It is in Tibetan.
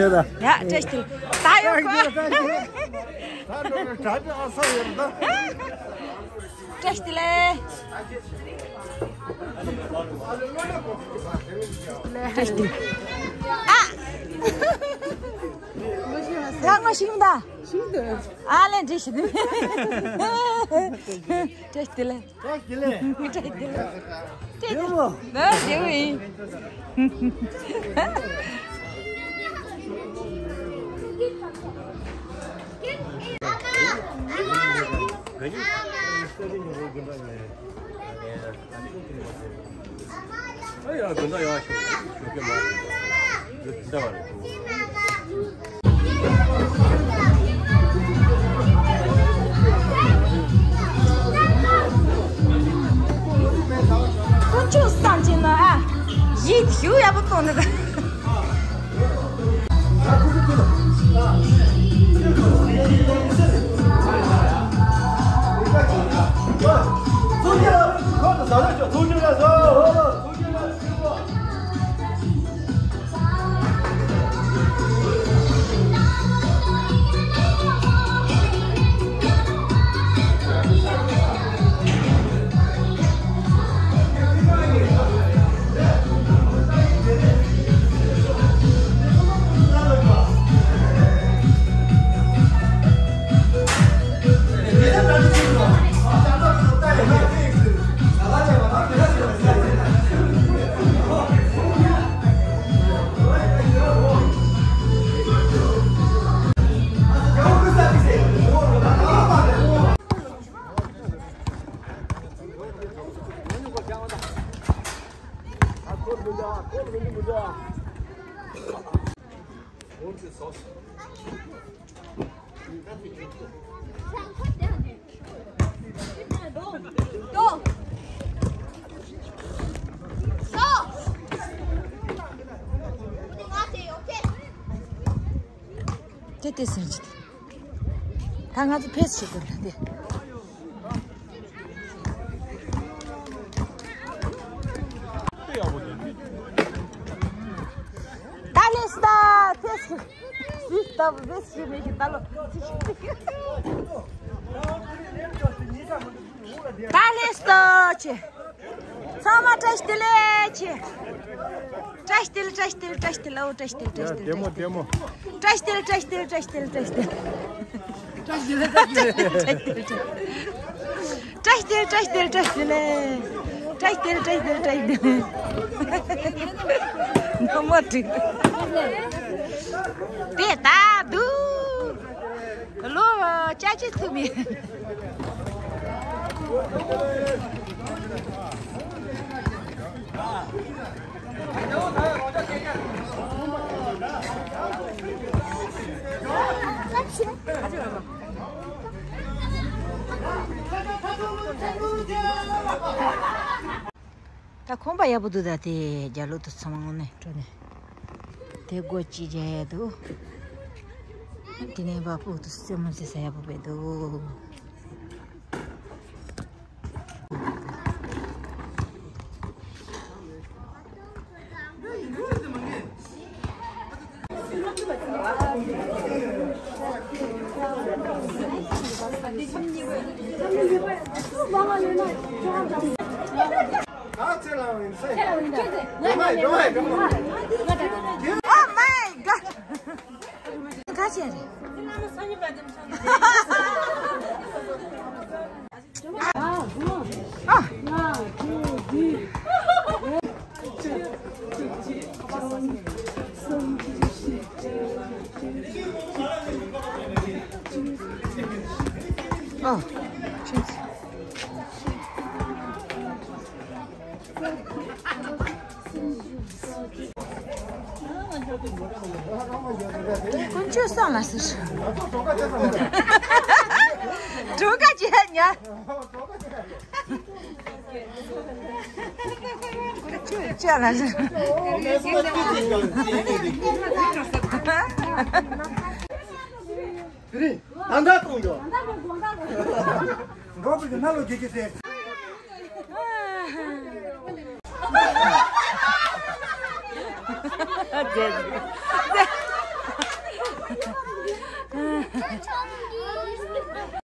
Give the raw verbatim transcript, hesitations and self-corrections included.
ཡོད་ད། ཡ་བཀྲ་ཤིས་བདེ་ལེགས། ད་ཡོད་ཁོ། ད་འགྲོ་ནས་གྲྭ་པའི་ཨ་ས་ཡོད་ད། བཀྲ་ཤིས་བདེ་ལེགས། བཀྲ་ཤིས་བདེ་ལེགས། ཨ། ཡ་ངོ་ཤེས་མི་ད། ཤིང་དུ། ཨ་ལེ་བཀྲ་ཤིས་བདེ་ལེགས། བཀྲ་ཤིས་བདེ་ལེགས། བཀྲ་ཤིས་བདེ་ལེགས། བཀྲ་ཤིས་བདེ་ལེགས། བདེ་མོ། ན་བདེ་མོ་ཡིན། དཀོན་མཆོག་གསུམ་གྱི་ནང་ཨ། ཡིད་ཞུ་ཡག་པོ་གཏོང་ནི། དེ་དེ་ཟེར་གྱི། ད་ང་ཚོ་ཕེས་བྱེད་དགོས་ལ་དེ། ད་ལས་སུ་ད་ཕེས་བྱེད། སུས་ད་ཕེས་བྱེད་མེད་ཀྱི་ད་ལོ། ད་ལས་སུ་ད་ཆེ། ཚང་མ་བཀྲ་ཤིས་བདེ་ལེགས་ཆེ། བཀྲ་ཤིས་བདེ་ལེགས། བཀྲ་ཤིས་བདེ་ལེགས། བཀྲ་ཤིས་བདེ་ལེགས། ཨོ། བཀྲ་ཤིས་བདེ་ལེགས། བཀྲ་ཤིས་བདེ་ལེགས། བཀྲ་ཤིས་བདེ་ལེགས། བཀྲ་ཤིས་བདེ་ལེགས། བཀྲ་ཤིས་བདེ་ལེགས། བཀྲ་ཤིས་བདེ་ལེགས། བཀྲ་ཤིས་བདེ་ལེགས། བཀྲ་ཤིས་བདེ་ལེགས། བཀྲ་ཤིས་བདེ་ལེགས། བཀྲ་ཤིས་བདེ་ལེགས། བཀྲ་ཤིས་བདེ་ལེགས། བཀྲ་ཤིས་བདེ་ལེགས། བཀྲ་ཤིས་བདེ་ལེགས། བཀྲ་ཤིས་བདེ་ལེགས། བཀྲ་ཤིས་བདེ་ལེགས། ནོར་མ་འགྲིག་དེ་ད་འདུག་ལོ་ཅ་ཅི་ཐུབ་མེད། ད་ཁང་པ་ཡག་པོ་འདུག་ད་དེ་རྒྱ་ལོ་དུ་ཚང་མ་ནས་འགྲོ་ནས་དེ་སྒོ་ཅིག་རྒྱག་ཡ་འདུག་དེ་ནས་བ་ཕུག་ཏུ་སེ་མོ་སེ་ས་ཡག་པོ་བས་འདུག Oh my God! ཁ་ཆེ་རེད། དཀོན་མཆོག་གསུམ་ལ་ཟེར། གྲོ་ཁ་བྱས་ཉ། དཀོན་མཆོག་ལ་ཟེར། དེ་རིང་ད་ལྟ་གཏོང་རྒྱུ། འགྲོ་བའི་གནའ་ལོ་རྒྱུད་ཀྱི་ཟེར།